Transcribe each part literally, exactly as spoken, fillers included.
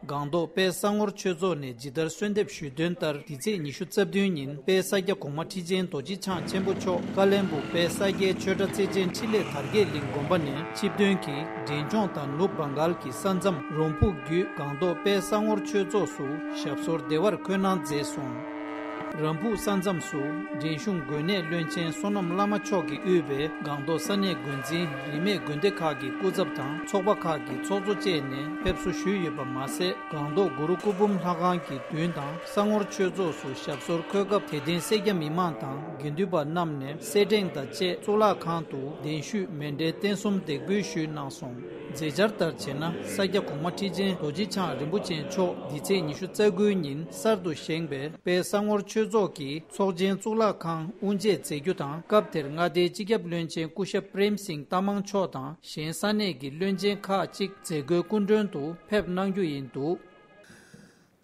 སྒང་ཏོག་དཔལ་ས་ངོར་ཆོས་ཚོགས་ནས་ཇི་ལྟར་གསོལ་འདེབས་ཞུས་དོན་ལྟར། འདི་ཚེས་ཉི་ཤུ་རྩ་བདུན་ཉིན་དཔལ་ས་སྐྱ་གོང་མ་ཁྲི་ཆེན་རྡོ་རྗེ་འཆང་ཆེན་པོ་མཆོག་ཀ་བློན་སྦུག་དཔལ་ས་སྐྱའི་ཆོས་གྲྭ་བརྩེ་ཆེན་འཕྲིན་ལས་དར་རྒྱས་གླིང་དགོན་པ་ནས་ཆིབས་ཐོན་གྱིས་འབྲས་ལྗོངས་དང་ནུབ་བྷང་གཱལ་གྱི་ས་མཚམས་རོང་ཕུག་བརྒྱུད་སྒང་ཏོག་དཔལ་ས་ངོར་ཆོས་ཚོགས་སུ་ཞབས་སོར་བདེ་བར་འཁོད་གནང་མཛད་སོང་། རོང་ཕུག་ས་མཚམས་སུ་འབྲིང་གཞུང་དགོན་གནས་བློན་ཆེན་བསོད་ནམས་བླ་མ་མཆོག་གིས་དབུས་པའི་སྒང་ཏོག་ས་གནས་འགོ་འཛིན་རིས་མེད་དགོན་སྡེ་ཁག་གི་སྐུ་ཚབ་དང་ཚོགས་པ་ཁག་གི་ཚོགས་གཙོ་བཅས་ནས་ཕེབས་བསུ་ཞུས་ཡོད་པ་མ་ཟད། སྒང་ཏོག་གུ་རུ་སྐུ་འབུམ་ལྷ་ཁང་གི་མདུན་དང་ས་ངོར་ཆོས་ཚོགས་སུ་ཞབས་སོར་འཁོད་སྐབས་དད་ལྡན་སེར་སྐྱ་མི་མང་དང་དགེ་འདུན་པ་རྣམས་ནས་སེར་ཕྲེང་དང་བཅས་གཙུག་ལག་ཁང་དུ་གདན་ཞུས་མཎྜལ་རྟེན་གསུམ་འདེགས་འབུལ་ཞུས་གནང་སོང་། མཛད་འཆར་ལྟར་བྱས་ན། ས་སྐྱ་གོང་མ་ཁྲི་ཆེན་རྡོ་རྗེ་འཆང་རིན་པོ་ཆེ་མཆོག་འདི་ཚེས་ཉི་ཤུ་རྩ་དགུའི་ཉིན་གསར་དུ་བཞེངས་པའི་དཔལ་ས་ངོར་ཆོས་ཚོགས་ཀྱི་ཚོགས་ཆེན་གཙུག་ལག་ཁང་དབུ་འབྱེད་མཛད་རྒྱུ་དང་། སྐབས་དེར་མངའ་སྡེའི་སྤྱི་ཁྱབ་བློན་ཆེན་སྐུ་ཞབས་པྲེམ་སིང་ཏ་མང་མཆོག་དང་གཞན་ས་གནས་ཀྱི་བློན་ཆེན་ཁག་ཅིག་མཛད་སྒོའི་སྐུ་མགྲོན་དུ་ཕེབས་གནང་རྒྱུ་ཡིན་འདུག།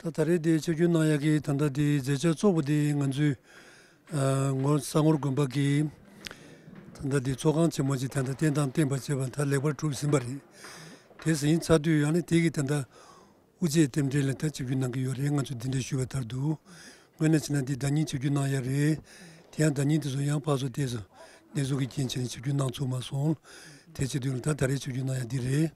ད་ད་རེས་འདི་ཆིབས་བསྒྱུར་གནང་ཡག་གི་ད་ལྟ་འདི་མཛད་འཆར་གཙོ་བོ་འདི་ང་ཚོའི་ཨ་ངོར་ས་ངོར་དགོན་པ་གི་ད་ལྟ་འདི་ཚོགས་ཁང་ཆེན་མོ་ཅིག་ད་ལྟ་བསྟན་དང་བརྟེན་པ་བྱས་པ་ད་ལེགས་པར་གྲུབ་ཟིན་པ་རེད། དེ་ཟིན་ཚར་དུས་ཡང་ནི་དེ་གི་ད་ལྟ་དབུ་འབྱེད་རྟེན་འབྲེལ་ལ་ད་ཆིབས་བསྒྱུར་གནང་གི་ཡོད་རེད། ང་ཚོ་འདི་འདྲ་ཞུས་པ་ལྟར་འདུག། དངོས་གནས་བྱས་ན་འདི་ཟླ་ཉིན་ཆིབས་བསྒྱུར་གནང་ཡག་རེད། དེ་ཡང་ཟླ་ཉིན་དེ་ཚོ་ཡང་ཕར་ཚུར་བལྟས་སོང་། གནས་ཚུལ་གྱི་རྐྱེན་བྱས་ནས་ཆིབས་བསྒྱུར་གནང་ཚུགས་མ་སོང་། དེ་བྱེད་དུས་ལ་ད་ད་རེས་ཆིབས་བསྒྱུར་གནང་ཡག་འདི་རེད།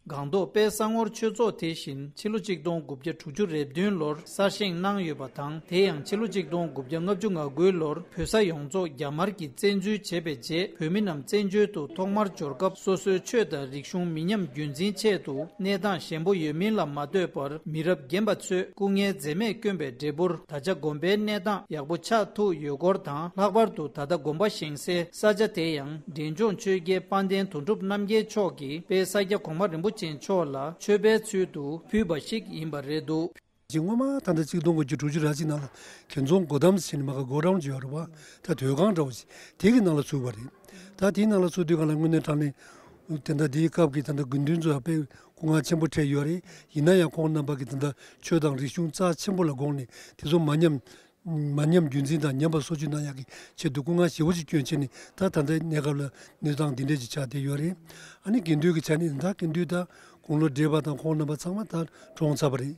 སྒང་ཏོག་དཔལ་ས་ངོར་ཆོས་ཚོགས་དེ་བཞིན་ཕྱི་ལོ་ཆིག་སྟོང་དགུ་བརྒྱ་དྲུག་ཅུ་རེ་བདུན་ལོར་གསར་བཞེངས་གནང་ཡོད་པ་དང་། དེ་ཡང་ཕྱི་ལོ་ཆིག་སྟོང་དགུ་བརྒྱ་ལྔ་བཅུ་ང་དགུའི་ལོར་བོད་ས་ཡོངས་རྫོགས་རྒྱ་དམར་གྱིས་བཙན་འཛུལ་བྱས་པའི་རྗེས། བོད་མི་རྣམས་བཙན་བྱོལ་དུ་ཐོག་མར་འབྱོར་སྐབས། སོ་སོའི་ཆོས་དང་རིག་གཞུང་མི་ཉམས་རྒྱུན་འཛིན་ཆེད་དུ་གནས་སྟངས་ཞན་པོ་ཡོད་མིན་ལ་མ་ལྟོས་པར། མི་རབས་རྒན་པ་ཚོས་སྐུ་ངལ་འཛེམས་མེད་བསྐྱོན་པའི་འབྲས་བུར། ད་ཆ་དགོན་པའི་གནས་སྟངས་ཡག་པོ་ཆགས་ཐུབ་ཡོད་སྐོར་དང་། ལྷག་པར་དུ་ད་ལྟ་དགོན་པ་བཞེངས་སའི་ས་ཆ་དེ་ཡང་འབྲས་ལྗོངས་ཆོས་རྒྱལ་དཔལ་ལྡན་དོན་གྲུབ་རྣམ་རྒྱལ་མཆོག་གིས་དཔལ་ས་སྐྱ་གོང་མ་རིན་པོ་ཆེ་མཆོག་ལ་མཆོད་པའི་ཚུལ་དུ་ཕུལ་བ་ཞིག་ཡིན་པ་རེད་འདུག། ཅིག་སྔོན་མ་ད་ལྟ་ཆིག་སྟོང་དགུ་བརྒྱ་དྲུག་ཅུ་རེ་གཅིག་ནང་ལ་གན་རྫོང་སྒོ་འགྲམ་ཟེར་ནས་མ་ག་སྒོ་འགྲམ་ཅིག་ཡོད་རེད་པ། ད་དོས་ཁང་འདྲ་བོ་ཞིག་དེ་གི་ནང་ལ་ཚུད་པ་རེད། ད་དེའི་ནང་ལ་ཚུད་དུས་གང་ལ་དངོས་གནས་དྲང་གནས་དེ་འདྲ་དེའི་སྐབས་ཀྱི་ད་ལྟ་དགེ་འདུན་ཚོ་ཡང་དཔེ་སྐུ་ངལ་ཆེན་པོ་འཕྲད་ཡོད་རེད། ཡིན་ན་ཡང་ཁོང་རྣམ་པ་གིས་ད་ལྟ་ཆོས་དང་རིག་གཞུང་རྩ་ཆེན་པོ་ལ་དགོངས་ནས་དེ་ཚོ་མ་ཉམས། མ་ཉམས་རྒྱུན་འཛིན་དང་ཉམས་པ་སོར་ཆུད་གནང་ཡག་གི་ཆེད་དུ་སྐུ་ངལ་ཞེ་པོ་ཅིག་བསྐྱོན་བྱས་ནས། ད་ད་ལྟའི་གནས་སྐབས་ལ་གནས་སྟངས་འདི་འདྲ་ཅིག་ཆགས་བསྡད་ཡོད་རེད། ཨ་ནི་དགེ་འདུན་གྱི་ཆ་ནས་ད་དགེ་འདུན་དང་དགུང་ལོ་བགྲེས་པ་དང་ཁོང་རྣམ་པ་ཚང་མ་ད་གྲོངས་ཚར་བ་རེད།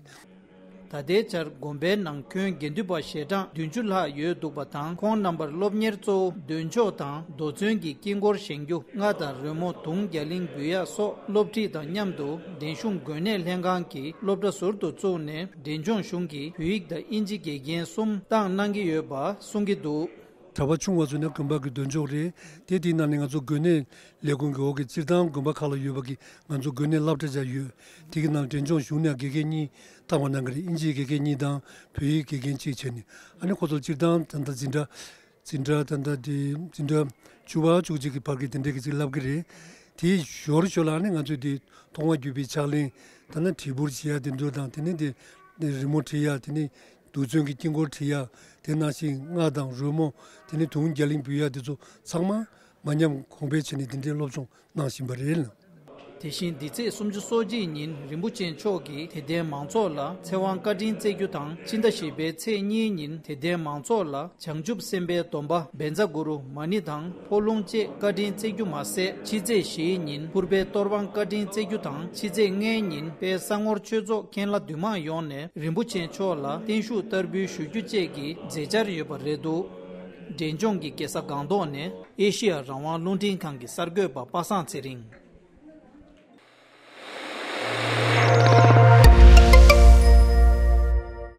ད་ལྟའི་ཆར་དགོན་པའི་ནང་ཁྱོན་དགེ་འདུན་པ་ཞལ་གྲངས་བདུན་ཅུ་ལྷག་ཡོད་འདུག་པ་དང་། ཁོང་རྣམ་པར་སློབ་གཉེར་གཙོ་བོ་འདོན་ཆོག་དང་རྡོ་ཚོན་གྱི་དཀྱིལ་འཁོར་བཞེངས་རྒྱུ། རྔ་དང་རོལ་མོ་དུང་རྒྱ་གླིང་འབུལ་ཡག་སོགས་སློབ་ཁྲིད་དང་མཉམ་དུ་འབྲས་གཞུང་དགོན་གནས་ལྷན་ཁང་གིས་སློབ་གྲྭ་ཟུར་དུ་བཙུགས་ནས། འབྲས་ལྗོངས་གཞུང་གིས་བོད་ཡིག་དང་དབྱིན་ཇི་དགེ་རྒན་གསུམ་བཏང་གནང་གི་ཡོད་པ་གསུང་གི་འདུག། གྲྭ་པ་ཆུང་བ་ཚོ་ནི་དགོན་པ་གི་འདོན་ཆོག་རེད། དེ་དེའི་ནང་ནས་ང་ཚོ་དགོན་གནས་ལས་ཁུངས་ཀྱི་འོག་གི་སྤྱིར་བཏང་དགོན་པ་ཁག་ལ་ཡོད་པ་གི་ང་ཚོ་དགོན་གནས་སློབ་གྲྭ་ཅིག་ཡོད། དེ་གི་ནང་འབྲས་ལྗོངས་གཞུང་ནས་དགེ་རྒན་གཉིས་བཏང་བ་གནང་གི་རེད། དབྱིན་ཇིའི་དགེ་རྒན་གཉིས་དང་བོད་ཡིག་དགེ་རྒན་གཅིག་བྱས་ནས། ཨ་ནི་ཁོ་ཚོ་སྤྱིར་བཏང་ད་ལྟ་འཛིན་གྲྭ། འཛིན་གྲྭ་ད་ལྟ་དེ་འཛིན་གྲྭ་བཅུ་པ་བཅུ་གཅིག་གི་བར་གྱི་དེ་འདྲའི་གི་ཅིག་བསླབ་གི་རེད། དེའི་ཞོར་ཞོར་ལ་ནི་ང་ཚོས་དེ་ཐོག་མར་བརྒྱུད་པའི་ཕྱག་ལེན། ད་ནི་བྲིས་འབུར་བྱེད་ཡ་དེ་འདྲ་དང་། དེ་ནས་དེ་རི་མོ་བྲིས་ཡ། དེ་ནས་རྡོ་ཚོན་གྱི་དཀྱིལ་འཁོར་བྲིས་ཡ། དེ་ནང་བཞིན་རྔ་དང་རོལ་མོ། དེ་ནས་དུང་རྒྱ་གླིང་འབུལ་ཡ་དེ་ཚོ་ཚང་མ་མ་ཉམས་གོང་འཕེལ་བྱས་ནས་དེ་འདྲའི་སློབ་སྦྱོང་གནང་བཞིན་པ་རེད། དེ་བཞིན་འདི་ཚེས་སུམ་ཅུ་སོ་གཅིག་ཉིན་རིན་པོ་ཆེ་མཆོག་གིས་དད་ལྡན་མང་ཚོགས་ལ་ཚེ་དབང་བཀའ་དྲིན་སྩལ་རྒྱུ་དང་། ཕྱི་ཟླ་བཞི་པའི་ཚེས་གཉིས་ཉིན་དད་ལྡན་མང་ཚོགས་ལ་བྱང་ཆུབ་སེམས་དཔའི་སྡོམ་པ་བཛྲ་གུ་རུ་མ་ཎི་དང་འཕོ་ལུང་བཅས་བཀའ་དྲིན་སྩལ་རྒྱུ་མ་ཟད། ཕྱི་ཚེས་བཞིའི་ཉིན་ཕུར་པའི་གཏོར་དབང་བཀའ་དྲིན་སྩལ་རྒྱུ་དང་། ཕྱི་ཚེས་ལྔའི་ཉིན་དཔལ་ས་ངོར་ཆོས་ཚོགས་མཁན་བླ་འདུས་མང་ཡོངས་ནས་རིན་པོ་ཆེ་མཆོག་ལ་བརྟན་བཞུགས་བསྟར་འབུལ་ཞུ་རྒྱུ་བཅས་ཀྱི་མཛད་འཆར་ཡོད་པ་རེད་འདུག། འབྲས་ལྗོངས་ཀྱི་རྒྱལ་ས་སྒང་ཏོག་ནས་ཨེ་ཤི་ཡ་རང་དབང་རླུང་འཕྲིན་ཁང་གི་གསར་འགོད་པ་པ་སངས་ཚེ་རིང་།